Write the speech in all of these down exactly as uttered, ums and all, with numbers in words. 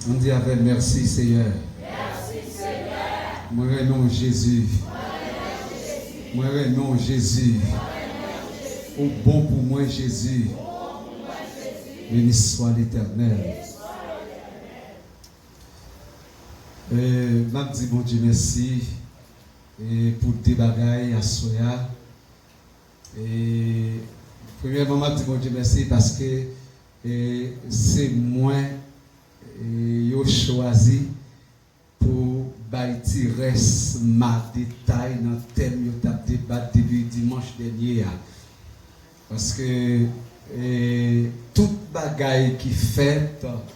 Ann di avè m, mèsi, Seyè. Mwen renmen w, Jezi. Mwen renmen w, Jezi. Ou bon pou mwen, Jezi. Beni swa Letènèl. E, m ap di Bondye mèsi, e, pou de bagay aswè a. E, premyèman, m ap di Bondye mèsi paske, e, se mwen, e, yo chwazi pou bay ti rès ma detay nan tèm yo t ap debat depi dimanch dènye a. Paske, e, tout bagay ki fèt, e,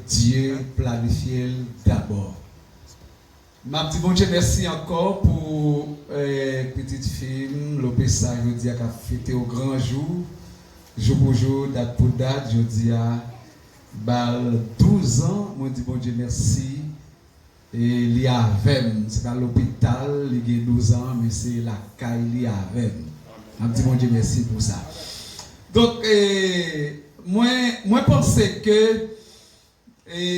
Dye planifye l dabò. M ap di Bondye mèsi ankò pou, e, pitit fi m, Lopesa, jodi a k ap fete yon gran jou, jou pou jou, dat pou dat, jodi a, ba l douz an, mwen di Bondye mèsi, e li avè m. Se pa lopital, li gen douz an, men se lakay li avè m. M ap di Bondye mèsi pou sa. Donk, e, mwen, mwen panse ke, e,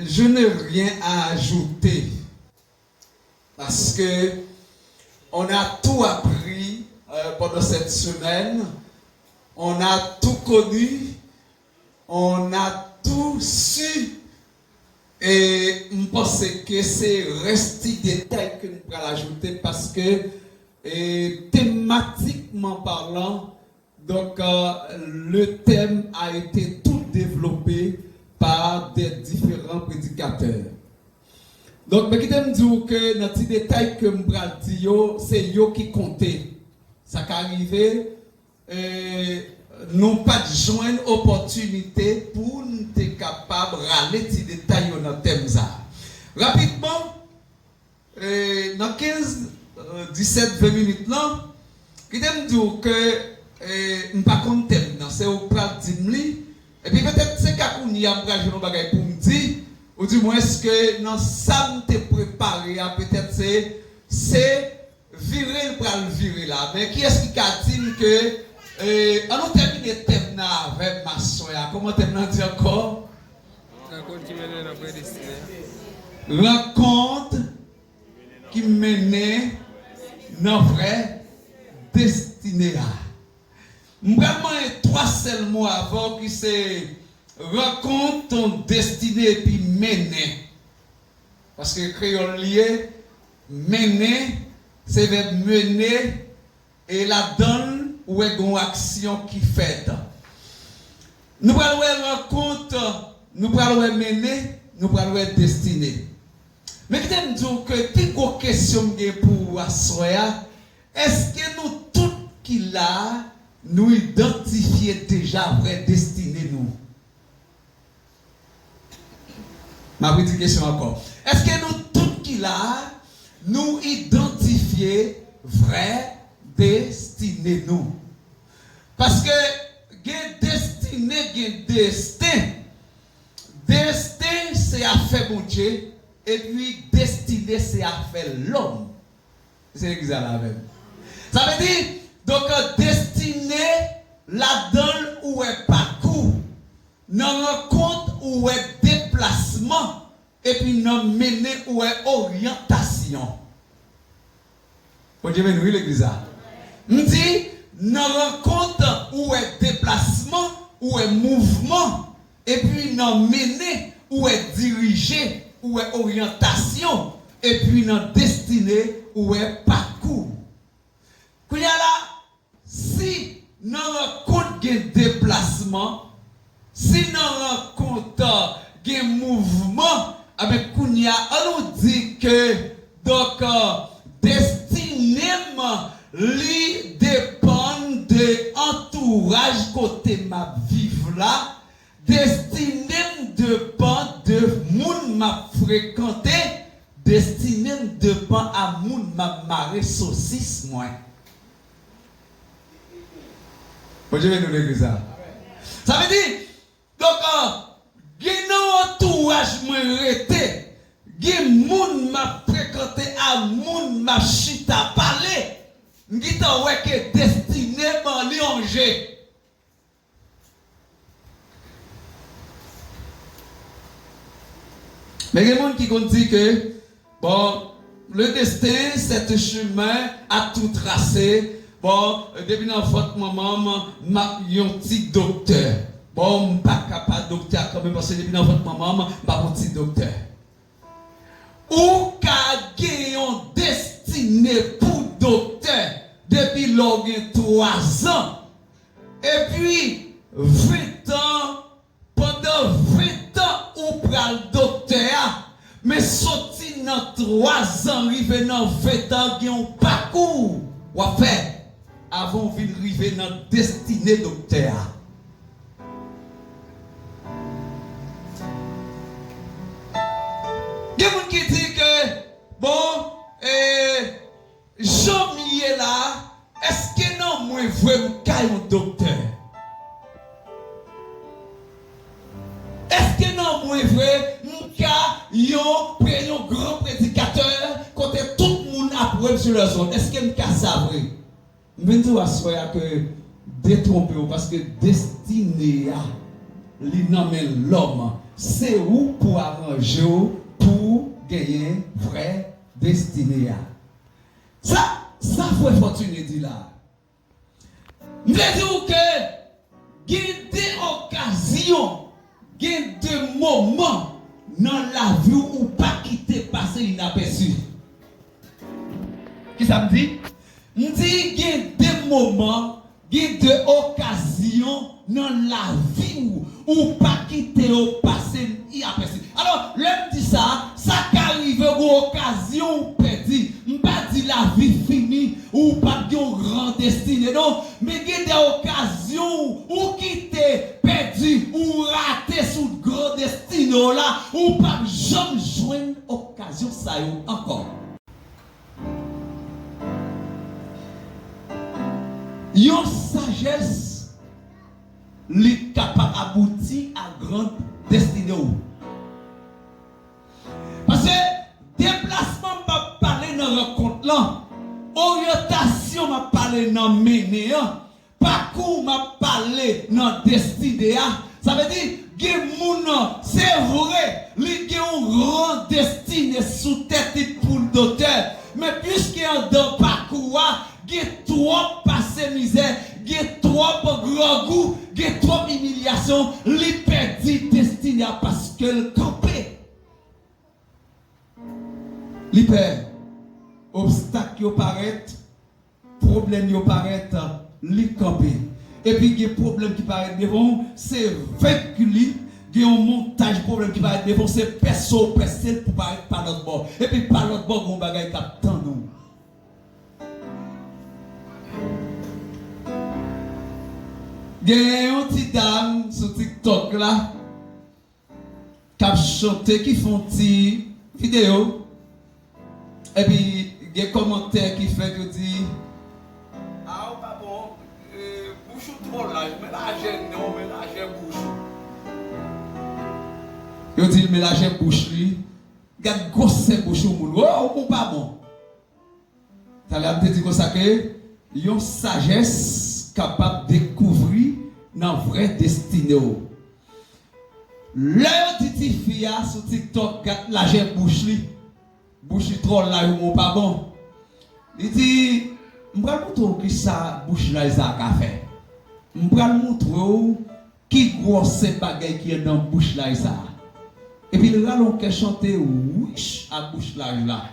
je n'ai rien à ajouter. Parce que on a tout appris, euh, pendant cette semaine, on a tout connu, on a tout su, e m panse ke se rès ti detay ke m pral ajoute, paske, e, tematikman palan, donc, euh, le thème a été tout développé par des différents prédicateurs. Donk, men kite m di w ke nan ti detay ke m pral di yo, se yo ki konte. Sa ka rive, e, nou pa t jwenn opòtinite pou n te kapab rale ti detay yo nan tèm sa a. Rapidman, e, nan kenz, e, disèt, ven minit lan, kite m di w ke, e, m pa konn tèm nan, se ou k pral di m li, epi petèt se ka kounye a m pral jwenn yon bagay pou m di, oudimwens ke nan sa m te prepare a, petèt se, se vire l pral vire la. Men kiyès ki ka di m ke, e, ann nou tèmine tèm nan avè m aswè a? Kòman tèm nan di ankò? Rankont ki mennen nan vrè destine a. Rankont ki mennen nan vrè destine a. M pral manyen twa sèl mo avè w ki se rankont, destine epi mennen. Paske kreyòl li ye, mennen, se vèb mener, e ladan l, ou wè gen yon aksyon ki fèt. Nou pral wè rankont, nou pral wè mennen, nou pral wè destine. Men kite m di w ke pi gwo kesyon m gen pou ou aswè a, èske nou tout ki la a, nou idantifye deja vrè destine nou? M ap redi kesyon ankò. Èske nou tout ki la a, nou idantifye vrè destine nou? Paske gen destine, gen desten. Desten se afè Bondye, epi destine se afè lòm. Se legliz la avè m. Sa vle di, donk, destine, ladan l ou wè pakou. Nan rankont ou wè deplasman, epi nan mennen ou wè oryantasyon. Bondye beni w wi legliz la. M di, nan rankont ou wè deplasman, ou wè mouvman, epi nan mennen ou wè dirije, ou wè oryantasyon, epi nan destine ou wè pakou. Kounye a la, si nan rankont gen deplasman, si nan rankont gen mouvman, enben kounye a, ann nou di ke, donk, destine m, li depann de antouraj kote m ap viv la, destine m depann de moun m ap frekante, destine m depann a moun m ap mare sosis mwen. Bondye beni w legliz la. Sa vle di, donk, gen nan antouraj mwen rete, gen moun m ap frekante, a moun m ap chita pale, m gentan wè ke destine m li an je. Men gen moun ki konn di ke, bon, le destin, c'est un chemin à tout tracé. Bon, depi nan vant manman m, m ap yon ti doktè. Bon, m pa ka pa doktè a kanmenm, paske depi nan vant manman m, m ap yon ti doktè. Ou ka gen yon destine pou doktè depi lè w gen twa zan. Epi, ven tan, pandan ven tan ou pral doktè a, men soti nan twa zan rive nan ven tan, gen yon pakou w ap fè avan w vin rive nan destine doktè a. Gen moun ki di ke, bon, e, jan m ye la, èske nan mwen vre m ka yon doktè? Èske nan mwen vre m ka yon pre-, yon gran predikatè kote tout moun ap wè m sou lèzond? Èske m ka sa vre? M vin di w aswè a ke detwonpe w, paske destine a, li nan men lòm. Se ou pou aranje w pou genyen vrè destine a. Sa, sa frè Fortuné di la, m vle di w ke gen de okazyon, gen de moman nan lavi w ou pa kite pase inapèsi. Kisa m di? M di gen de moman, gen de okazyon nan lavi w, ou pa kite yo pase inapèsi. Alò, lè m di sa, sa ka rive gon okazyon ou pèdi. M pa di lavi fini, ou p ap gen yon gran destine, non. Men gen de okazyon ou kite pèdi, ou rate sou gran destine w la, ou p ap janm jwenn okazyon sa yo ankò. Yon sajès, li kapab abouti a gran destine w. Paske deplasman m ap pale nan rankont lan, oryantasyon m ap pale nan mennen an, pakou m ap pale nan destine a. Sa vle di, gen moun nan, se vre, li gen yon gran destine sou tèt li pou l doktè. Men piske anndan pakou a, gen twòp pase mizè, gen twòp grangou, gen twòp imilyasyon, li pèdi destine a paske l kanpe. Li pè obstak yo parèt, pwoblèm yo parèt, li kanpe. Epi gen pwoblèm ki parèt devan w, se venk li. Gen yon montaj pwoblèm ki parèt devan w, se pèse w pèse l pou parèt pa lòt bò. Epi pa lòt bò, gen yon bagay k ap tann ou. Gen yon ti dam sou TikTok la, k ap chante, ki fè yon ti videyo. Epi gen kòmantè ki fèt, yo di, "A, ou pa bon, e, bouch ou twò laj, men lajè nen w, men lajè bouch ou." Yo di l men lajè bouch li. Gad gwosè bouch yon moun. O, ou pa bon. Talè a m te di konsa ke yon sajès kapab dekouvri nan vrè destine w. Lè yo di tifi a sou TikTok, gad lajè bouch li, bouch li twò laj, ou pa bon. Li di, "M pral montre w kisa bouch laj sa a ka fè. M pral montre w ki gwosè bagay ki anndan bouch laj sa a." Epi l rale yon kè chante wich a bouch laj la.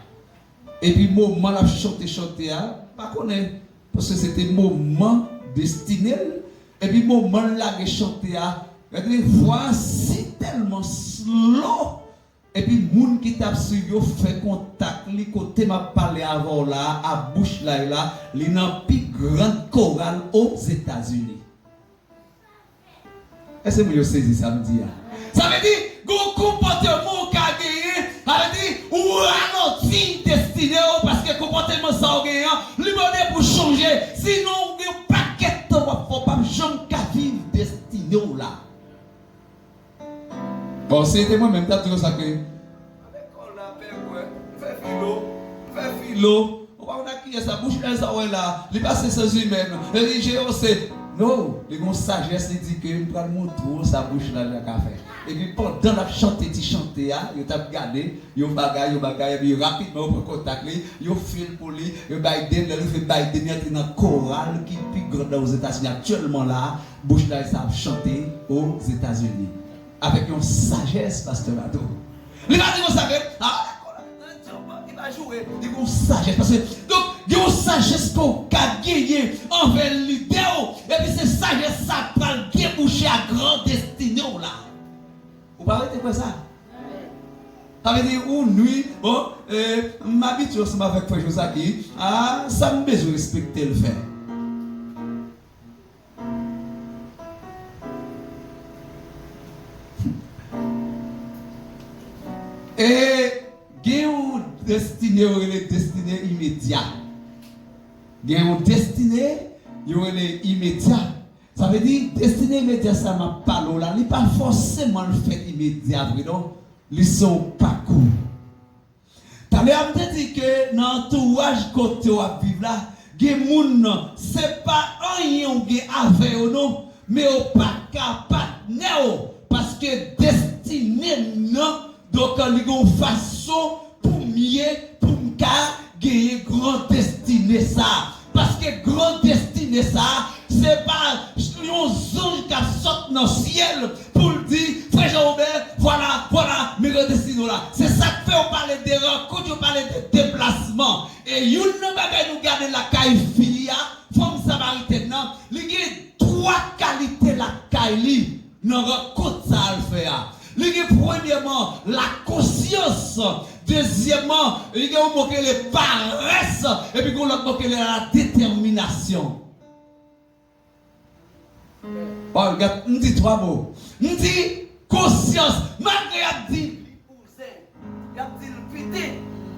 Epi moman l ap chante chante a, pa konnen, paske se te moman destine l. Epi moman l lage chante a, gade vwa a si tèlman slow. Epi moun ki t ap swiv yo fè kontak li kote m ap pale avè w la a, a bouch laj la, li nan pi gran koral Ozetazini. Èske moun yo sezi sa m di a? Sa vle di, gon konpòteman w ka genyen, sa vle di, ou ralanti destine w, paske konpòteman sa w genyen an, li mande pou chanje. Sinon, ou gen yon pakèt tan w ap fè, w p ap janm ka viv destine w la. Bon, si se te mwen menm, m t ap di konsa ke, lekòl la, pè kwè, m fè filo, m fè filo. Ou pa konn ak kiyès sa, bouch laj sa w wè la, li pase syans imèn, li G O C. No, li gen yon sajès, li di ke m pral montre w sa bouch laj la ka fè. Epi pandan l ap chante ti chante a, yo t ap gade, yon bagay, yon bagay, epi rapidman yo pran kontak li, yo fil pou li, yo bay de, lè l rive bay de, li antre nan koral ki pi gran nan Ozetazini aktyèlman la, bouch laj sa ap chante Ozetazini. Avèk yon sajès, pastè Bato. Li pa di konsa ke, ah, li pa joure, li gen yon sajès. Paske, donk, gen yon sajès ke w ka genyen anvè lidè w, epi se sajès sa k pral debouche a gran destine w la. Ou pa rete kwè sa? Sa vle di, ou nwi, bon, eh, m abitye ansanm avèk frè Jozaki, ah, sa m bezwen respekte l fè. E gen yon destine yo rele destine imedya. Gen yon destine yo rele imedya. Sa vle di, destine imedya sa m ap pale w la, li pa fòseman l fèt imedya vre non. Li se yon pakou. Talè a m te di ke nan antouraj kote w ap viv la, gen moun, se pa anyen w gen avè yo non, men yo pa ka patnè w, paske destine m nan, donk, li gen yon fason pou m ye, pou m ka genyen gran destine sa. Paske gran destine sa, se pa yon zanj k ap sot nan syèl pou l di, frè Jean Robert, vwala, vwala, men gran destine w la. Se sa k fè yo pale de rankont, yo pale de deplasman. E youn nan bagay nou gade lakay fi a, fanm samaritèn nan, li gen twa kalite lakay li nan rankont sa a l fè a. Li gen premyèman lakonsyans, dezyèmman, li gen yon mo ki rele parès, epi gen yon lòt mo ki rele ladetèminasyon. Oh, gad, m di twa mo. M di konsyans, malgre y ap di li bouzen, y ap di l piti,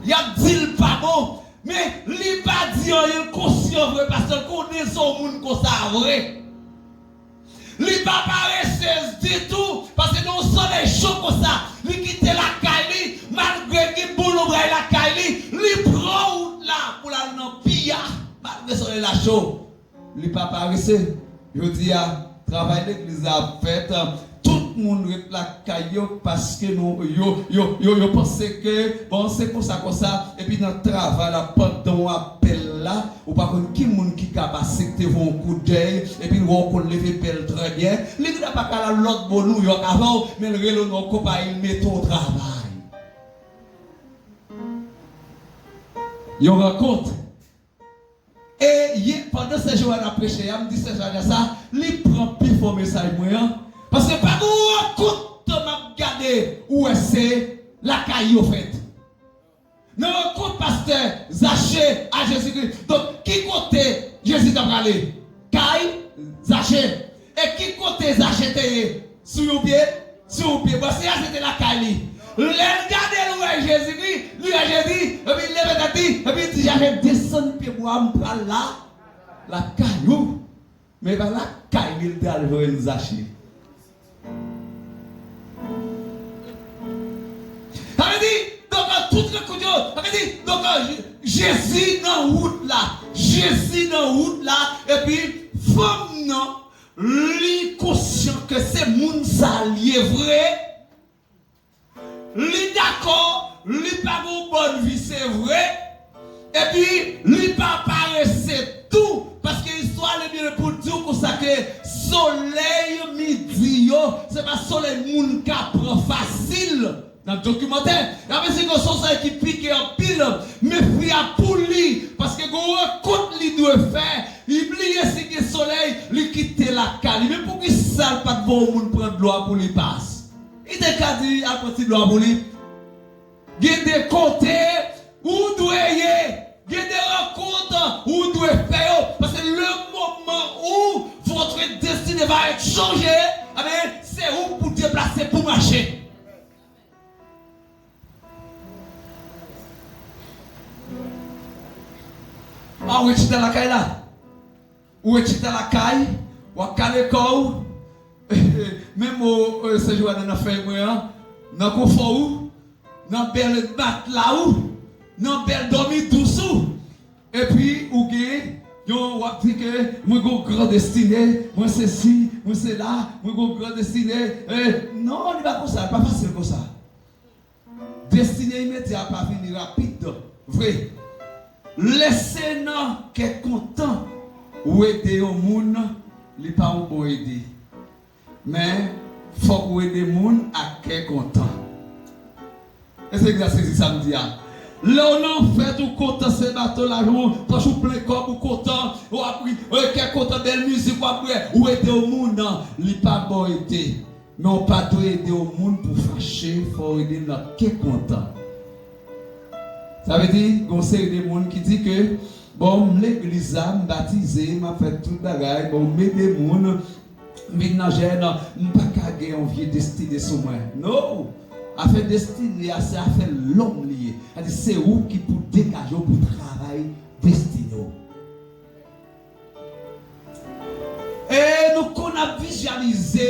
y ap di l pa bon, men li pa di anyen, l konsyan vre, paske l konnen se yon moun konsa vre. Li pa parese ditou, paske nan yon solèy cho konsa, li kite lakay li, malgre gen bon lonbray lakay li, li pran wout la pou l al nan pi a, malgre solèy la cho. Li pa parese. Jodi a, travay legliz la ap fèt. Tout moun ret lakay yo paske nou, yo, yo, yo, yo panse ke, bon, se konsa, konsa. Epi nan travay la, pandan w ap bèl la, ou pa konn ki moun ki ka pase, ki te voye yon koudèy, epi l wè w konn leve bèl trè byen. Li gentan pa ka al lòt bò Nouyòk avè w, men l rele w nan yon konpayi, l mete w travay. Yon rankont. E ye, pandan sè Joanne ap preche a, m di sè Joanne sa, li pran pi fò mesaj mwen an. Paske pa gen yon rankont m ap gade, ou wè se lakay yo fèt. Nan rankont pastè Zache a Jezikri. Donk, ki kote Jezi t ap prale? Kay Zache. E ki kote Zache te ye? Sou yon pye, sou yon pye. Bon, se a se te lakay li. Lè l gade, l wè Jezikri, li wè Jezi, epi l leve tèt li, epi l di Zache, desann pye bwa, m pral la, lakay ou. Men e pa lakay li l t al jwenn Zache. Sa vle di, donk, tout rekout yo, sa vle di, donk, Je-, Jezi nan wout la. Jezi nan wout la, epi fanm nan, li konsyan ke se moun sa l ye vre. Li dakò, li pa gen yon bòn vi, se vre. Epi, li pa parese tou, paske istwa a, li byen pou l di w konsa ke solèy midi yo, se pa solèy moun ka pran fasil. Nan dokimantè, y ap esplike w se yon solèy ki pike anpil, men fwi a pou li, paske gen yon rankont li dwe fè, li bliye si gen solèy, li kite lakay li. Men poukisa l pa t voye yon moun pran dlo a pou li pas? Li te ka di, al pran ti dlo a pou li. Gen de kote ou dwe ye, gen de rankont ou dwe fè yo. Paske le moman où votre destinée va être changée, amen, se ou pou deplase, pou mache. A, ou ret chita lakay la. Ou ret chita lakay, w ap kale kò w. Menm mo, eh, sè Joanne nan fèy mwen an, nan konfò ou, nan bèl matla ou, nan bèl dòmi dous ou. Epi ou gen Yo, w ap di ke mwen gon gran destine, mwen sesi, mwen sela, mwen gon gran destine. Eh, non, li pa konsa, li pa fasil konsa. Destine imedya pa vini rapid vre. Lè se nan kè kontan ou ede yon moun, li pa yon bon ede. Men, fòk ou ede moun ak kè kontan. Èske w sezi sa m di a? Lè w nan fèt, ou kontan, se bato lajan, pòch ou plen kòb, ou kontan, w ap ri, e, kè kontan, bèl mizik w ap bwè, ou ede yon moun, li pa bon ede. Men w pa dwe ede yon moun pou fache, fò w ede l nan kè kontan. Sa vle di, gon seri de moun ki di ke, bon, m legliz la, m batize, m ap fè tout bagay, bon, m ede moun, m vin nan jèn, m pa ka gen yon vye destine sou mwen. No! Afè destine a, se afè lòm li ye. Sa di, se ou ki pou degaje w pou travay destine w. E nou konn ap vizyalize,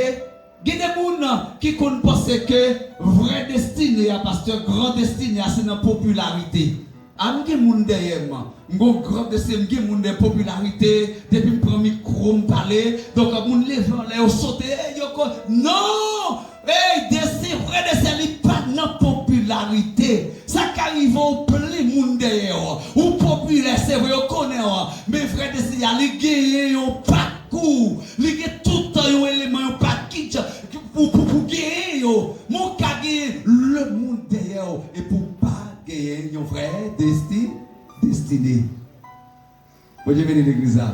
gen de moun ki konn panse ke vrè destine a, pastè, gran destine a, se nan popilarite. A, m gen moun dèyè m, m gon gran destine, m gen moun dèyè popilarite, depi m pran mikwo, m pale, donk, moun leve anlè, yo sote, e, yo kon, non! Ey, desi, vrè desi, li pa nan popilarite. Sa ka rive w plen moun dèyè w. Ou popilè, se vre, yo konnen w. Men vrè desi a, li genyen yon pakou. Li gen tout yon eleman, yon pakèt pou, pou, pou genyen yo. Men w ka genyen lemonn dèyè w epi w pa genyen yon vrè desti, destine. Bondye beni legliz la.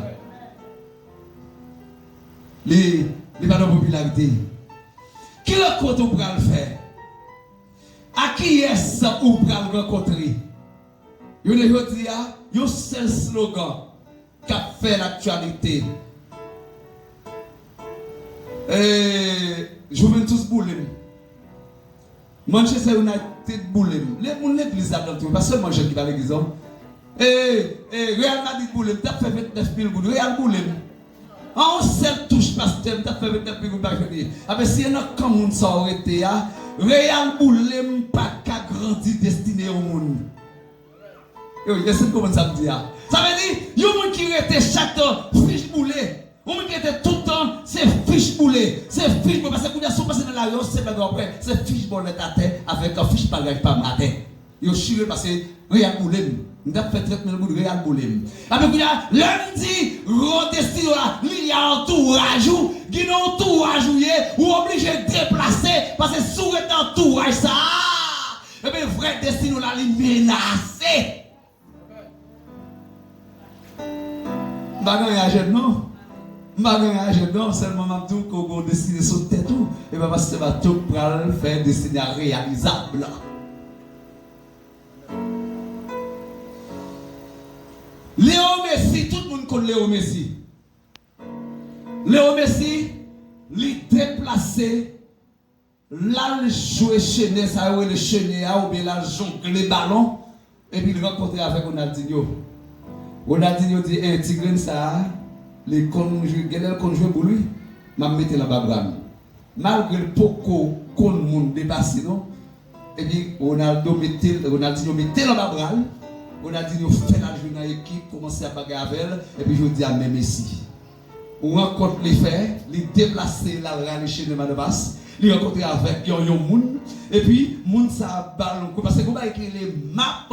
Li, li pa nan popilarite. Ki rankont ou pral fè? A kiyès ou pral rankontre? Jounen jodi a, yon sèl slogan k ap fè laktyalite. E, Juventus boule m. Manchester United boule m. Le moun legliz ladan tou, pa sèlman jèn ki pa legliz, non. E, e, Real Madrid boule m, m t ap fè vennèf mil goud. Real boule m. An yon sèl touch, pastè, m t ap fè vennèf mil goud pa jodi. Ape si e nan kan moun sa w rete a, Real boule m pa ka grandi destine yon moun. Yo, èske n konprann sa m di a? Sa vle di, yon moun ki rete chak tan fich boule. Yon moun ki rete tout tan, se fich boule. Se fich boule. Paske kounye a, si w pase nan lari, yon sèl bagay w ap wè, se fich bòlèt atè avèk fich bagaj pa m atè. Yo chire l paske Real boule m. M t ap fè trant mil goud, Real boule m. Ape kounye a, lè m di, gran destine w la, li antouraj ou, gen nan antouraj ou ye, ou oblije deplase, paske si w ret nan antouraj sa a, Ebyen, vrè destine w la, li menase. M pa gen anyen a jèn, non. M pa gen anyen a jèn, non. Sèlman m ap di w ke w gen yon destine sou tèt ou. E pa pastè Bato k pral fè destine a reyalizab. Leo Messi, tout moun konn Leo Messi. Leo Messi, li deplase L al jwe chenè, sa yo rele chenè a, oubyen l al jongle balon, epi l rankontre avèk Ronaldinho. Ronaldinho di, en, ti grenn sa a, li konn jwe, genlè l konn jwe boul wi, m ap mete l anba bra m. Malgre l poko konn moun depase non, epi Ronaldo mete l, Ronaldinho mete l anba bra l, Ronaldinho fè l al jwe nan ekip, kòmanse ap bagay avè l, epi jodi a men Messi. Rankont li fè, li deplase, l al rale chenè Madovas, li rankontre avèk yon, yon moun, epi moun sa a ba l yon kou, paske gon bagay ki rele map,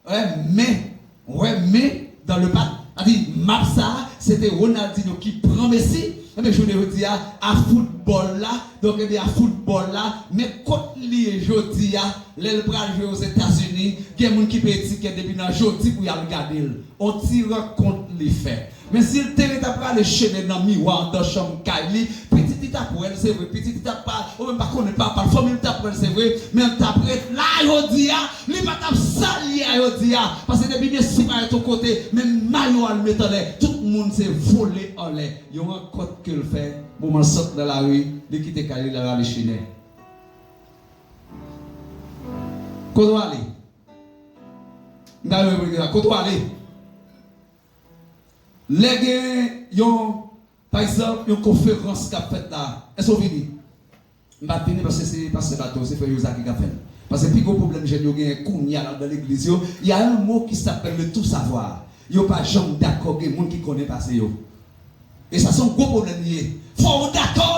wè, men, wè, men, dans le pat, sa di map sa a, se te Ronaldinho ki pran Messi, ebyen, jounen jodi a, a foutbòl la, donk, ebyen, a foutbòl la, men kot li ye jodi a, lè l pral jwe Ozetazini, gen moun ki peye tikèt depi nan jodi pou y al gade l. On ti rankont li fè. Men si l te ret ap rale chenè nan miwa anndan chanm kay li, pitit li t ap wè l, se vre, pitit li t ap pa, ou menm pa konnen papa l, fanmi l t ap wè l, se vre, men l t ap ret la jodi a, li pa t ap sa l ye a jodi a, paske depi Messi parèt yon kote, men mayo a l met anlè, tout moun se vole anlè. Yon rankont ke l fè, moman l sot nan lari, li kite kay li, l al rale chenè. Kote w ale? M ta reponn la, kote w ale? Lè gen yon, pa egzanp, yon konferans k ap fèt la, èske w vini? M pa t vini paske se pastè Bato, se frè Jozaki k ap fè l. Paske pi gwo pwoblèm jèn yo genyen kounye a anndan legliz yo, y a un mot qui s'appelle le tout savoir. Yo pa janm dakò gen moun ki konnen pase yo. E sa se yon gwo pwoblèm li ye. Fò w dakò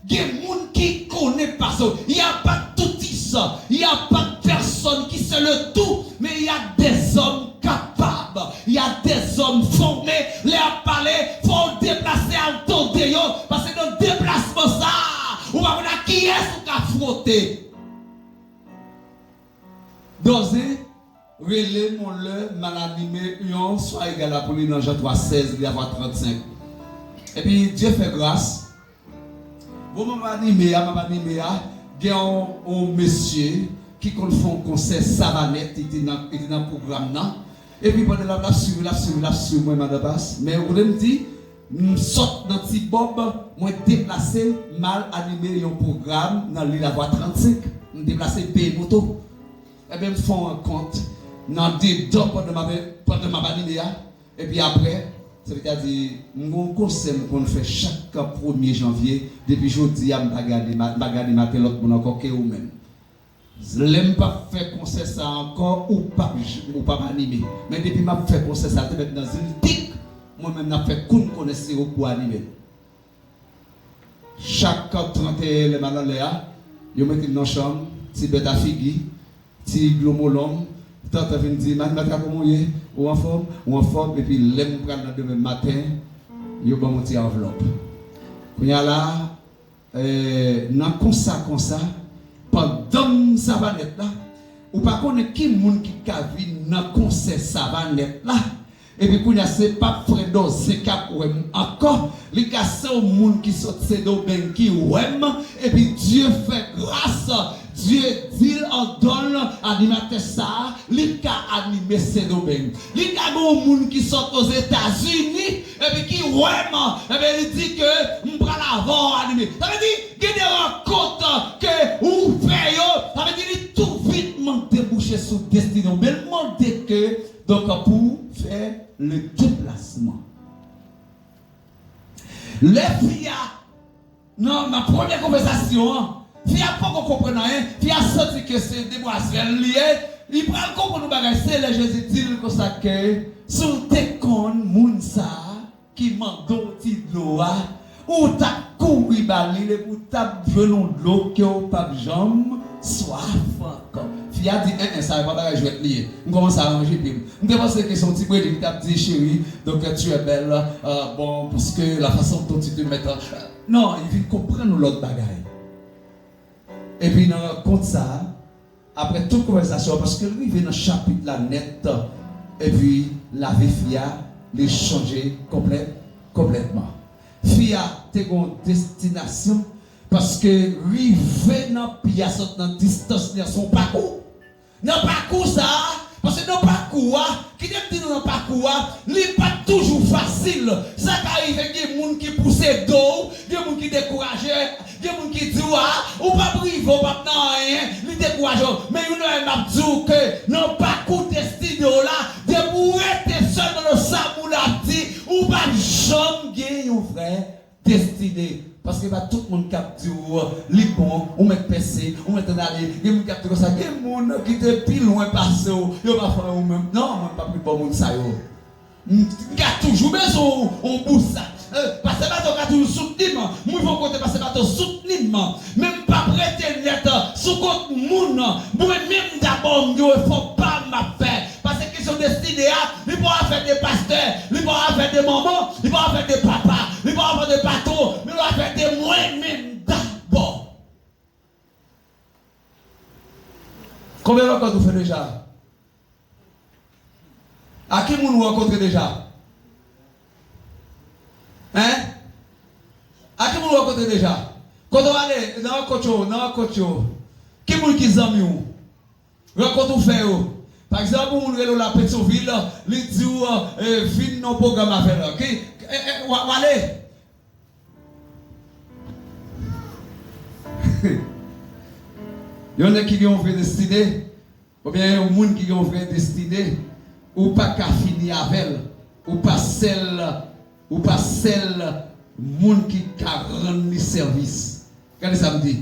gen moun ki konnen pase w. Y a pas toutiste, y a pas personne qui sait le tout, mais il y a des hommes capables, il y a des hommes formés. Lè y ap pale, fò w deplase al tande yo, paske nan deplasman sa a, ou pa konn ak kiyès ou ka fwote. Dòzen, rele m yon lè, m al anime yon sware gala pou li nan Jan twa sèz, li avwa trannsenk. Epi, Dye fè gras, bon, m ap anime a, m ap anime a, gen yon, yon mesye ki konn fè yon konsè Savanèt, li te nan, li te nan pwogram nan. Epi pandan l ap, l ap swiv, l ap swiv, l ap swiv mwen, madan Pas. Men ou konnen m di, m sot nan Ti Bòb, mwen deplase, m al anime yon pwogram nan Lil Avwa trannsenk. M deplase, m peye moto. Ebyen, m fè yon rankont nan dedan pandan m ap, pandan m ap anime a. Epi apre, sa vle di, m gen yon konsè m konn fè chak premye janvye. Depi jodi a, m pa gen anima-, m pa gen animatè lòt moun ankò ke ou menm. Lè m p ap fè konsè sa a ankò, ou p ap j-, ou p ap anime. Men depi m ap fè konsè sa a, te mèt nan Ziltik, mwen menm n ap fè kounn konnen se ou k pou anime l. Chak tranteyen lè m al anlè a, yo mete m nan chanm, ti bèt a figi, ti glo molonm, tantan vin di m, "Animatè, kòman w ye? Ou anfòm? Ou anfòm?" Epi lè m pral nan demen maten, yo ban m yon ti anvlòp. Kounye a la, eh, nan konsa konsa, pandan m Savanèt la, ou pa konnen ki moun ki ka vin nan konsè Savanèt la, epi kounye a se p ap frè Dòzen k ap wè m ankò, li ka se yon moun ki sot Sendomeng ki wè m, epi Dye fè gras, Dye di l, òdone animatè sa a, li ka anime Sendomeng. Li ka gen yon moun ki sot Ozetazini, epi ki wè m, epi li di ke m pral avè w anime. Sa vle di, gen de rankont ke ou fè yo, sa vle di li tou vitman debouche sou destine w. Men l mande ke, donk, pou fè le deplasman. Lè fi a Nan, nan premye konvèsasyon an, fi a poko konprann anyen, fi a santi ke se demwazèl li ye, li pral konprann yon bagay, se lè Jezi di l konsa ke si w te konn moun sa a ki mande w ti dlo a, ou t ap kouri ba li l epi w t ap jwenn yon dlo ke w p ap janm swaf ankò. Fi a di, en, en, sa yo pa bagay jwèt li ye. M kòmanse aranje pye m. M te panse ke se yon ti bredi ki t ap di, chérie, donc tu es belle, euh, bon, parce que la façon dont tu te mets, euh, non, li vin konprann yon lòt bagay. Epi nan rankont sa a, apre tout konvèsasyon an, paske l rive nan chapit la nèt, epi lavi fi a, li chanje konplèt, konplètman. Fi a te gen yon destinasyon, paske rive nan pi a sot nan distans li an, se yon pakou. Nan pakou sa a, paske nan pakou a, kite m di nou nan pakou a, li pa t toujou fasil. Sa ka rive gen moun ki pouse do w, gen moun ki dekouraje, gen moun ki di w, a, ou p ap rive, ou p ap nan anyen, li dekouraje w. Men youn nan yo m ap di w ke nan pakou destine w la, depi w rete sèlman nan sa moun ap di, ou p ap janm gen yon vrè destine. Paske pa tout moun k ap di w li bon, ou mèt pèse, ou mèt ann ale. Gen moun k ap di konsa, gen moun ki te pi lwen pase w, yo pa fè anyen ou menm. Non, mwen pa pi bon moun sa yo. M, m ka toujou bezwen w, w bousat. Eh, pastè Bato ka toujou soutni m. Mwen rive yon kote pastè Bato soutni m. Men m p ap rete nèt sou kont moun. Mwen menm dabò m gen yon efò pa m m ap fè. Paske kesyon destine a, li pa afè de pastè, li pa afè de manman, li pa afè de papa, li pa afè de patwon, men li afè de mwen menm dabò. Konbyen rankont ou fè deja? A ki moun ou rankontre deja? Hein? A ki moun ou rankontre deja? Kote w ale nan rankont yo, nan rankont yo? Ki moun ki zanmi w? Rankont ou fè yo. Pa egzanp, yon moun rele w la Petyonvil, li di w, eh, vin nan pwogram avè l. Ki, eh, eh, w a-, w ale. Yon nèg ki gen yon vrè destine, oubyen yon moun ki gen yon vrè destine, ou pa ka fini avè l. Ou pa sèl, ou pa sèl moun ki ka rann li sèvis. Gade sa m di.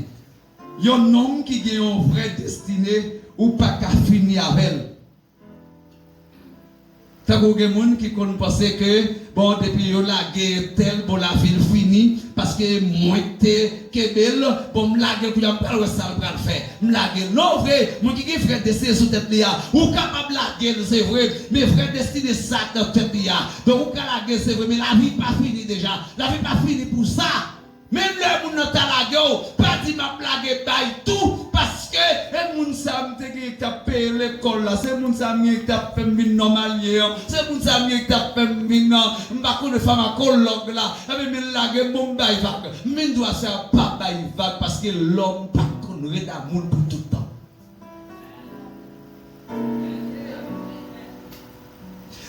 Yon nonm ki gen yon vrè destine, ou pa ka fini avè l. Tankou gen moun ki konn panse ke, bon, depi yo lage tèl, bon, lavi l fini, paske mwen te kenbe l, bon, m lage l, kounye a m pral wè sa l pral fè. M lage l. Non, vre, moun ki gen vrè destine sou tèt li a, ou kapab lage l, se vre, men vrè destine sa k nan tèt li a. Donk, ou ka lage l, se vre, men lavi pa fini deja. Lavi pa fini pou sa. Menm lè moun nan ta lage w, pa di, "M ap lage bay tou, paske e moun sa a m te genyen k t ap peye lekòl la, se moun sa a m genyen k t ap fè m vin nòmalye an, se moun sa a m genyen k t ap fè m vin, m pa konnen, famakològ la, ebyen, men l lage m, bon, m bay vag." M vin di w aswè a, pa bay vag, paske lòm pa konn ret a moun pou tout tan.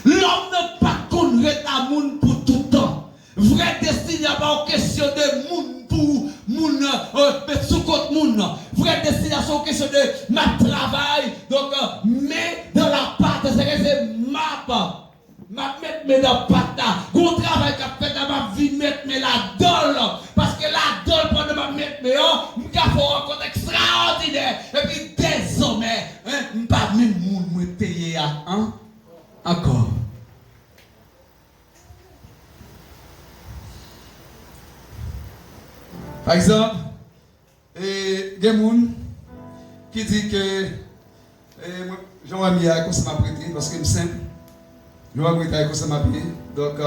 Lòm nan pa konn ret a moun pou tout tan. Vrè destine a pa yon kesyon de moun pou moun, euh, met sou kont moun. Vrè destine a se yon kesyon de m ap travay, donk, euh, men dans la pâte, se ke se m ap, m ap met men nan pat la. Gon travay k ap fèt la, m ap vin met men ladan l. Paske ladan l, pandan m ap met men an, m ka fè yon rankont ekstraòdinè. Epi dezòmè, en, m pa menm moun mwen te ye a, an, ankò. Pa egzanp, e, gen moun ki di ke, e, mwen, jan w wè m ye a, e konsa m ap rete, paske m senp. Jan w wè m rete a, e konsa m ap ye. Donk,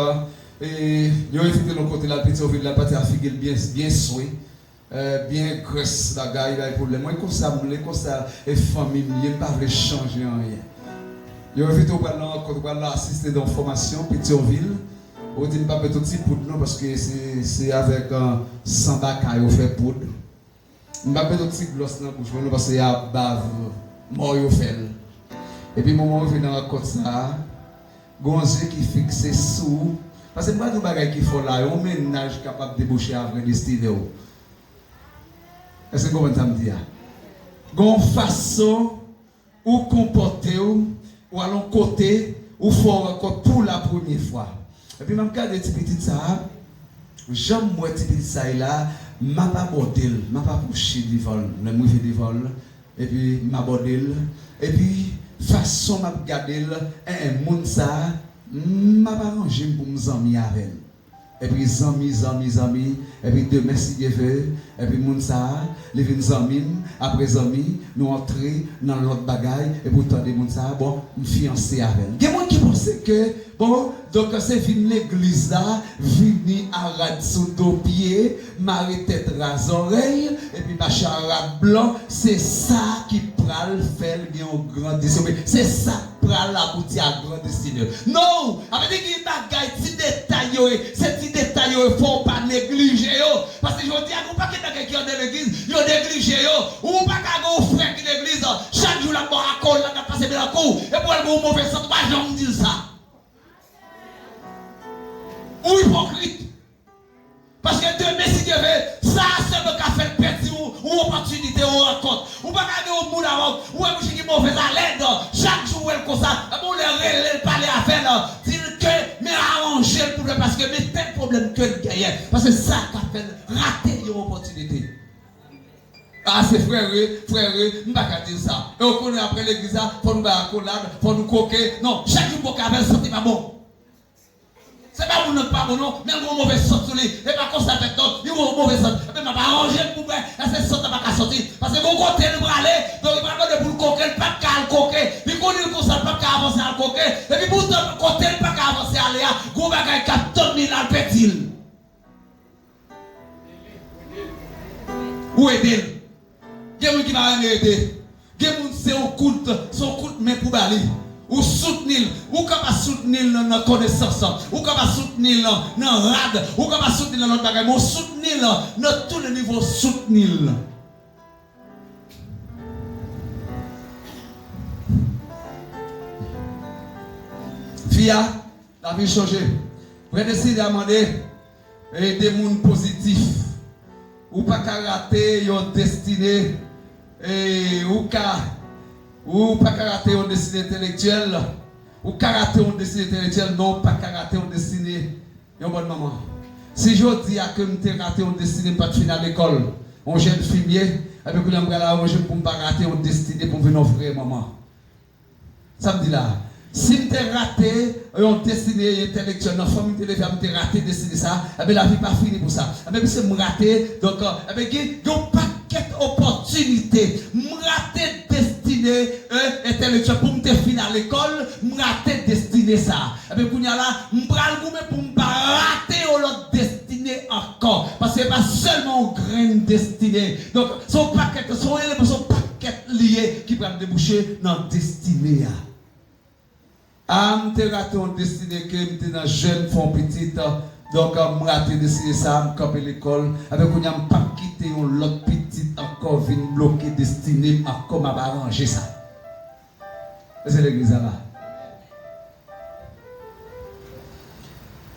e, yo envite l yon kote, l al Petyonvil, l al pati a figi l byen, byen swe. Eh, byen grès bagay, bay pwoblèm. Mwen konsa, m le konsa, e fanmi m ye, m pa vle chanje anyen. Yo envite w pral nan rankont, w pral asiste nan yon fòmasyon, Petyonvil. Ou di m pa met yon ti poud non, paske se, se avèk, eh, san baka yo fè poud. M pa met yon ti glòs nan bouch mwen non, paske se a bav mò yo fè l. Epi moman w rive nan rankont sa a, gon zye ki fikse sou ou. Paske m pral di yon bagay ki fò la, yon mennaj kapab debouche a vrè destine w. Èske w konprann sa m di a? Gon fason ou konpòte w, ou al yon kote, ou fè yon rankont pou la premye fwa. Epi m ap gade ti pitit sa a, jan m wè ti pitit sa a ye la, m ap abòde l, m ap apwoche devan l. Lè m rive devan l, epi m abòde l, epi fason m ap gade l, en, en, moun sa a, m ap aranje m pou m zanmi avè l. Epi zanmi, zanmi, zanmi, epi demen, si Dye ve, epi moun sa a, li vin zanmi m, apre zanmi, nou antre nan lòt bagay, epi w tande moun sa a, bon, m fiyanse avè l. Gen moun ki panse ke, bon, donk se vin legliz la, vini a rad sou do pye, mare tèt ra zòrèy, epi mache a rad blan, se sa ki pral fè l gen yon gran destine. Se sa pral abouti a gran destine. No! Sa vle di gen bagay, ti detay yo ye, se ti detay yo ye, fò w pa neglije yo. Paske jodi a, gen yon pakèt bagay ki anndan legliz, yo neglije yo. Ou pa ka gen yon frè ki legliz, chak jou l ap ba w akolad, l ap pase men nan kou, epi w al gen yon move sant, ou pa janm di l sa. Ou ipokrit. Paske demen, si Dye ve, sa a sèlman ka fè l pèdi yon, yon opòtinite, yon rankont. Ou pa ka gen yon moun avè w, ou wè misye gen movèz alèn, chak jou ou wè l konsa, epi w lè rele l, pale avè l, di l ke, men aranje l pou l, paske men tèl pwoblèm ke l genyen. Paske sa ka fè l rate yon opòtinite. A, se frè re, frè re, m pa ka di l sa. E w konnen apre legliz la, fò nou bay akolad, fò nou koke. Non, chak jou koke avè l, santi pa bon. Se pa moun nan k pa bon non, men l gen yon move sant sou li. E pa konsa l fèt non, li gen yon move sant. Ebyen m ap aranje l pou m wè èske sant lan pa ka soti. Paske gon kote l prale, donk li pral mande pou l koke, l p ap ka al koke. Li konnen l konsa, l p ap ka avanse al koke. Epi poutan, kote l pa ka avanse ale a, gon bagay k ap tann li la, l pèdi l. Ou ede l. Gen moun ki pa renmen ede. Gen moun se yon kout, se yon kout men pou ba li. Ou soutni l. Ou kapab soutni l nan, nan konesans. Ou kapab soutni l nan, nan rad. Ou kapab soutni l nan lòt bagay. Men ou soutni l nan tout nivo, soutni l. Fi a, lavi chanje. Vrè destine a mande ede moun pozitif. Ou pa ka rate yon destine. E ou ka, ou pa ka rate yon destine entelektyèl. Ou ka rate yon destine entelektyèl, men ou pa ka rate yon destine yon bòn manman. Si jodi a ke m te rate yon destine, m pa t fin al lekòl, yon jèn fi m ye, ebyen kounye a m pral aranje m pou m pa rate yon destine pou m vin yon vrè manman. Sa m di la, Si m te rate yon destine entèlektyèl nan fanmi m te leve a, m te rate destine sa, enben lavi pa fini pou sa. Enben, piske m rate, donk, enben, gen, gen yon pakèt opòtinite. M rate destine, eh, entèlektyèl pou m te fin al lekòl, m rate destine sa. Enben, kounye a la, m pral goumen pou m pa rate yon lòt destine ankò. Paske se pa sèlman yon grenn destine. Donk, se yon pakèt, se yon eleman, se yon pakèt li ye ki pral debouche nan destine a. A, m te rate yon destine ke m te nan jèn, fè yon pitit, donk, m rate destine sa, m kanpe lekòl. Enben, kounye a, m p ap kite yon lòt pitit ankò vin bloke destine m ankò, m ap aranje sa. Èske legliz la la?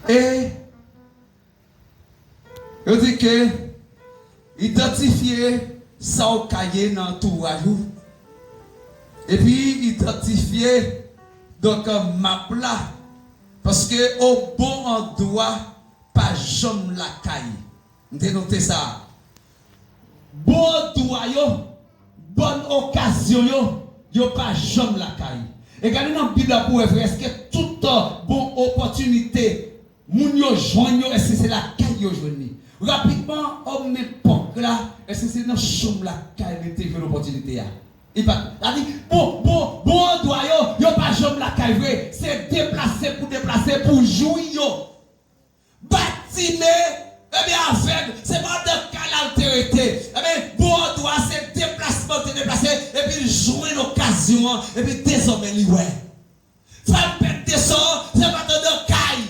E Yo di ke idantifye sa w ka ye nan antouraj ou. Epi idantifye, donk, map la. Paske o bon andwa pa janm lakay. M te note sa. Bon andwa yo, bòn okazyon yo, yo pa janm lakay. E gade nan Bib la pou w wè vre, èske tout, euh, bon opòtinite moun yo jwenn yo, èske se lakay yo jwenn li? Rapidman, òm epòk la, èske se nan chanm lakay li te jwenn opòtinite a? Li pa t, sa di, bon, bon, bon andwa yo, yo pa janm lakay vre. Se deplase pou deplase pou jwi yo. Batime, ebyen, avèg, se pa anndan kay la l te rete. Ebyen, bon andwa se deplasman l te deplase, epi l jwenn okazyon an, epi dezòmè li wè. Fè l pèt de sa, se pa t anndan kay.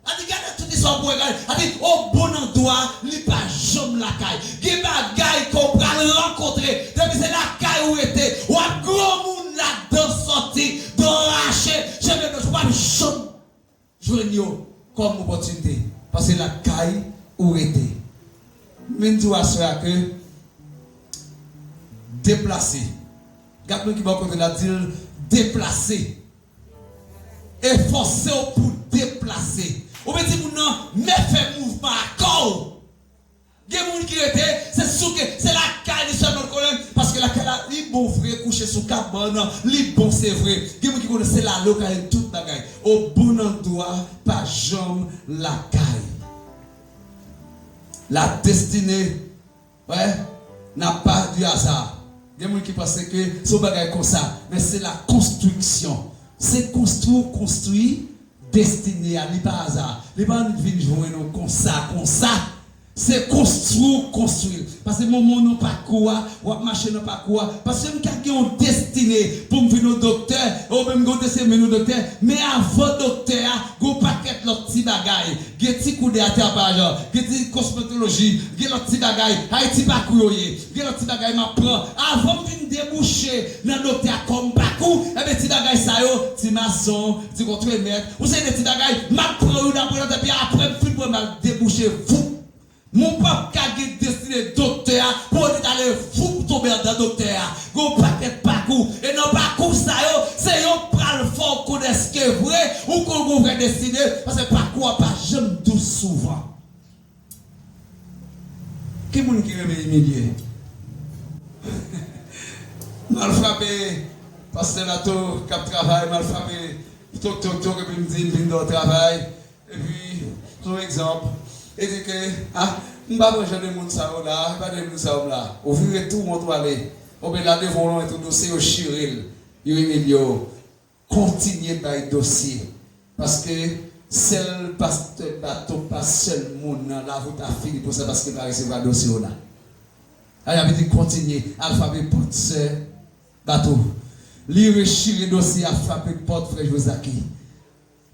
Sa di, gade tout istwa pou w gade. Sa di, o bon andwa, li pa janm lakay. Gen bagay ke w pral rankontre. Depi se lakay ou rete, w ap granmoun ladan sòti, dan rache, cheve blanch, w ap janm jwenn yo kòm opòtinite, paske lakay ou rete. M vin di w aswè a ke deplase. Gad moun ki bò kote l la, di l deplase. Efòse w pou deplase. Ou vin di moun nan, men fè mouvman a kò w. Gen moun ki rete, se souke, se lakay li sèlman l konnen, paske lakay la, li bon vre, kouche sou kabann, li bon, se vre. Gen moun ki konnen se la, li ka rele tout bagay. O bon andwa, pa janm lakay. La destinée, ouais, n'a pas du hasard. Gen moun ki panse ke se yon bagay konsa, men se la konstriksyon. Se konstwi w konstwi destine a, li pa aza. Li pa annik vin jwenn ou konsa, konsa. Se konstwi w konstwi l. Paske moman w nan pakou a, w ap mache nan pakou a. Paske m ka gen yon destine pou m vin yon doktè, oubyen m gen yon destine m vin yon doktè, men avan doktè a, gen yon pakèt lòt ti bagay. Gen ti kou de atrapaj, gen ti kosmetoloji, gen lòt ti bagay. Ayiti pakou yo ye. Gen lòt ti bagay m ap pran. Avan m vin debouche nan doktè a kòm pakou, ebyen ti bagay sa yo, ti mason, ti kontremèt, yon seri de ti bagay, m ap pran youn apre lòt, epi apre m fin pran, m al debouche, voup. Men w p ap ka gen destine doktè a, pou w te ale voup tonbe anndan doktè a. Gen yon pakèt pakou, e nan pakou sa yo, se yo k pral fè w konnen èske vre, ou konn gen yon vrè destine, paske pakou a pa janm dous souvan. Ki moun ki renmen imilye? M al frape pastè Lato k ap travay, m al frape tok, tok, tok, epi m di m vin nan travay. Epi, se yon egzanp, e di ke, ah, m pa pran jan de moun sa yo la, e pa de moun sa yo m la. Ou vire tou wont ou ale. Oubyen la devan w lwen tou dosye yo chire l, yo imilye w. Kontinye bay dosye. Paske sèl pastè Bato pa sèl moun nan lavi w ta fini pou sa paske l pa resevwa dosye w la. Sa vle di kontinye al frape pòt sè Bato. Li rechire dosye a, frape pòt frè Jozaki.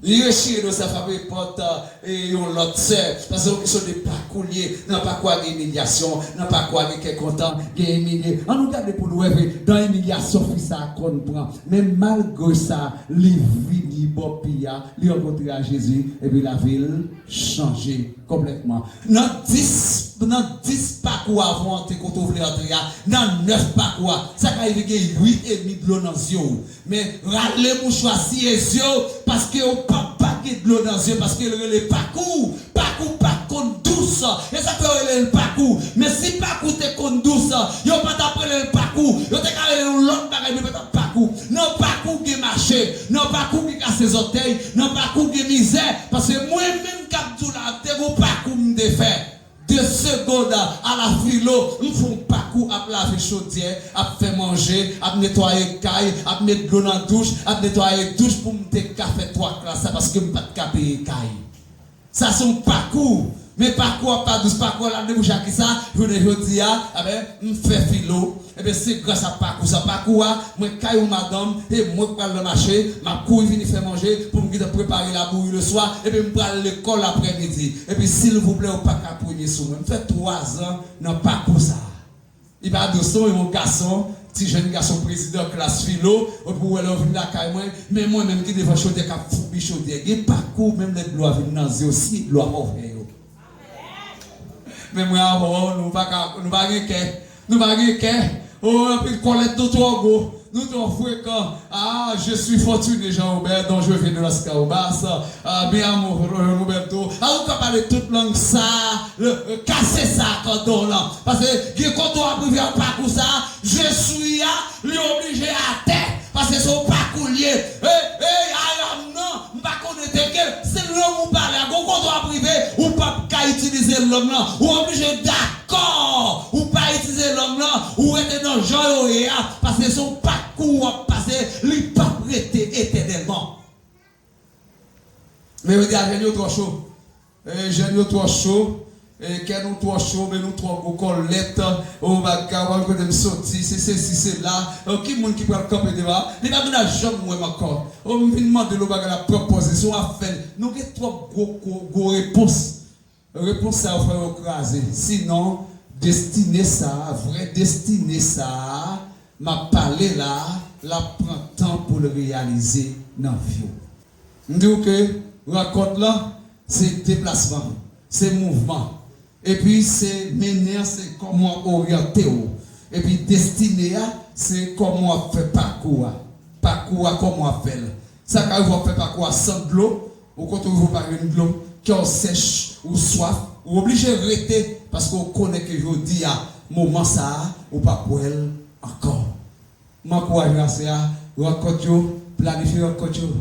Li rechire dosye a, frape pòt, e, yon lòt sè. Paske se yon kesyon de pakou l ye. Nan pakou a gen imilyasyon, nan pakou a gen kè kontan, gen imilye. Ann nou gade pou nou wè vre, dan imilyasyon fi sa a konn pran. Men malgre sa, li vini bò pi a, li rankontre a Jezi, epi lavi l chanje konplètman. Nan dis, nan dis pakou avan w antre kote w vle antre a, nan nèf pakou a, sa ka rive gen uit edmi dlo nan zye w. Men rale mouchwa, siye zye w, paske w p ap pa gen dlo nan zye, paske l rele pakou. Pakou pa konn dous. E sa fè yo rele l pakou. Men si pakou te konn dous, yo pa t ap rele l pakou. Yo te ka rele l yon lòt bagay, men pa t ap pakou. Nan pakou gen mache, nan pakou ki kase zòtèy, nan pakou gen mizè, paske mwen menm k ap di w la, te gon pakou m te fè. De segonn a la filo, m fè yon pakou ap lave chodyè, ap fè manje, ap netwaye kay, ap met dlo nan douch, ap netwaye douch pou m te ka fè twa klas sa paske m pa t ka peye kay. Sa se yon pakou. Men pakou a pa dous, pakou a la debouche a kisa? Jounen jodi a, enben, m fè filo. Enben, se gras a pakou sa. Pakou a, mwen kay yon madanm, e mwen k pral nan mache, m ap kouri vini fè manje, pou m gentan prepare labouyi leswa, epi m pral lekòl aprèmidi. Epi, silvouplè, ou pa ka premye sou mwen. M fè twazan nan pakou sa. Li pa dous non, yon gason, ti jèn gason prezidan klas filo, epi w wè lè w vin lakay mwen, men mwen menm ki devan chodyè k ap foubi chodyè. Gen pakou, menm lè dlo a vin nan zye w, si dlo a pa fè yo. Men mwen avè w, nou pa ka, nou pa gen kè. Nou pa gen kè. Oh, anpil kòlèt nou twò gwo. Nou twò frekan. Ah, je suis fortuné, Jean Robert, dont je viens de Las Caobas. Ah, mi amo, Roberto. Ah, ou ka pale tout lang sa, le, le, kase sa, kòdon lan. Paske gen kote w ap rive ak pakou sa, je suis a, li oblije atè. Paske se yon pakou l ye. Hey, hey, aram nan, m pa konnen teke. Se lang ou pale a, gon kote w ap rive, ou p ap ka itilize lang lan. Ou oblije dakò. Ou pa itilize lang lan, ou rete nan jan yo ye a, paske se yon pakou w ap pase, li p ap rete etènèlman. Men yo di a jèn yo twò cho. E, jèn yo twò cho. E, kè nou twò cho, men nou twò gwo kòlèt. O bagay, ou pa kote m soti, se sesi, se la. O, ki moun ki pral kanpe devan? Li pa vin a janm wè m ankò. O, m vin mande l yon bagay, l ap pran pòz li, se yon afè l. Nou gen twòp gwo, gwo, gwo repons. Repons sa yo fò yo kraze. Sinon, destine sa a, vrè destine sa a, m ap pale la a, l ap pran tan pou l reyalize nan vi w. M di w ke rankont lan, se deplasman, se mouvman. Epi se mennen an, se kòman w oryante w. Epi destine a, se kòman w ap fè pakou a. Pakou a, kòman w ap fè l. Sa ka rive w ap fè pakou a san dlo, ou kote w rive w pa jwenn dlo, kè w sèch, ou swaf, ou oblije rete, paske w konnen ke jodi a, moman sa a, ou p ap wè l ankò. M ankouraje w aswè a, rankont yo, planifye rankont yo.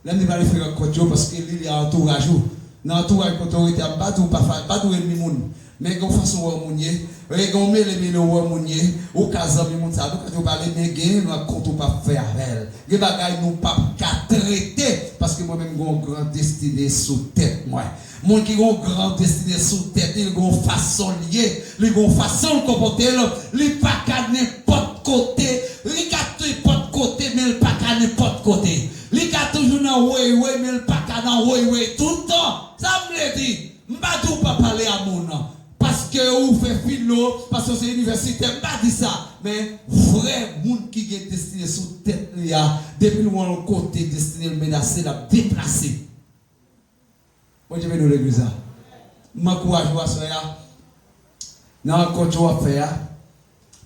Lè m di planifye rankont yo, paske li, li a antouraj ou. Nan antouraj kote w rete a, m pa di w pa fa-, m pa di w ènmi moun. Men gen yon fason w wè moun ye, e gen yon mele mele w wè moun ye, ou ka zanmi moun sa, nou ka di w pale, men gen rankont ou p ap fè avè l. Gen bagay nou p ap ka trete, paske mwen menm gen yon gran destine sou tèt mwen. Moun ki gen yon gran destine sou tèt li, li gen yon fason l ye, li gen yon fason l konpòte l, li pa ka nenpòt kote, li ka nenpòt kote, men l pa ka nenpòt kote. Li ka toujou nan wey wey, men l pa ka nan wey wey tout tan. Sa m vle di, m pa di w pa pale a moun, paske ou fè filo, paske w se inivèsitè, m pa di sa. Men vrè moun ki gen destine sou tèt li a, depi l wè yon kote destine l menase, l ap deplase. Bondye beni w legliz la. M ankouraje w aswè a. Nan rankont w ap fè a,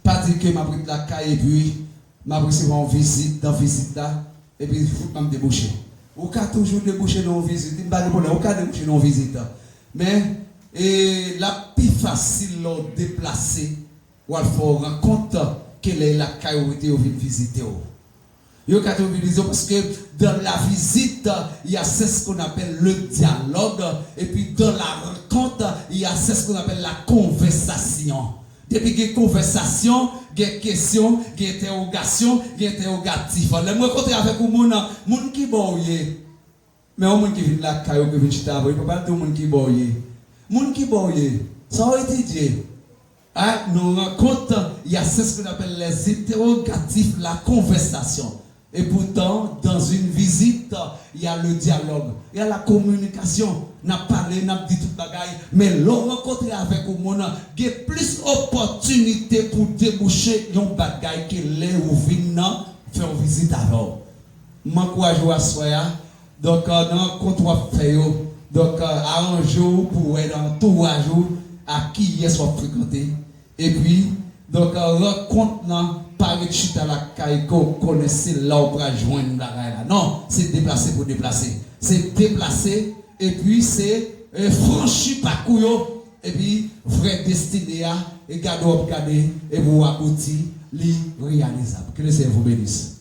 pa di ke m ap ret lakay epi m ap resevwa yon vizit, nan vizit la, epi fout m ap debouche. Ou ka toujou debouche nan yon vizit, m pa gen pwoblèm, ou ka debouche nan yon vizit. Men, e, l ap pi fasil lè w deplase, w al fè yon rankont ke lè lakay ou rete yo vin vizite w. Yo ka te mobilize w paske dans la visite, il y a, c'est ce qu'on appelle le dialogue, epi dans la rencontre, il y a, c'est ce qu'on appelle la conversation. Depi gen konvèsasyon, gen kesyon, gen entèwogasyon, gen entèwogatif. Lè m rankontre avèk yon moun, moun ki bò w ye? Men yon moun ki vin lakay ou, ki vin chita avè w, li pa pral di w moun ki bò w ye. Moun ki bò w ye, sa w etidye? A, nan rankont, il y a ce qu'on appelle les interrogatifs, la conversation. Et pourtant, dans une visite, il y a le dialogue, il y a la communication. N ap pale, n ap di tout bagay. Men lè w rankontre avèk yon moun, gen plis opòtinite pou debouche yon bagay ke lè ou vin nan fè yon vizit avè w. M ankouraje w aswè a. Donk, nan rankont w ap fè yo, donk, aranje w pou w wè nan antouraj ou a kiyès w ap frekante. Epi, donk, rankont lan pa ret chita lakay ke w konnen se la w pral jwenn bagay la. Non, se deplase pou deplase. Se deplase, epi se, e, franchi pakou yo, epi vrè destine a, e gade w ap gade, epi w abouti, li reyalizab. Que le Seigneur vous bénisse.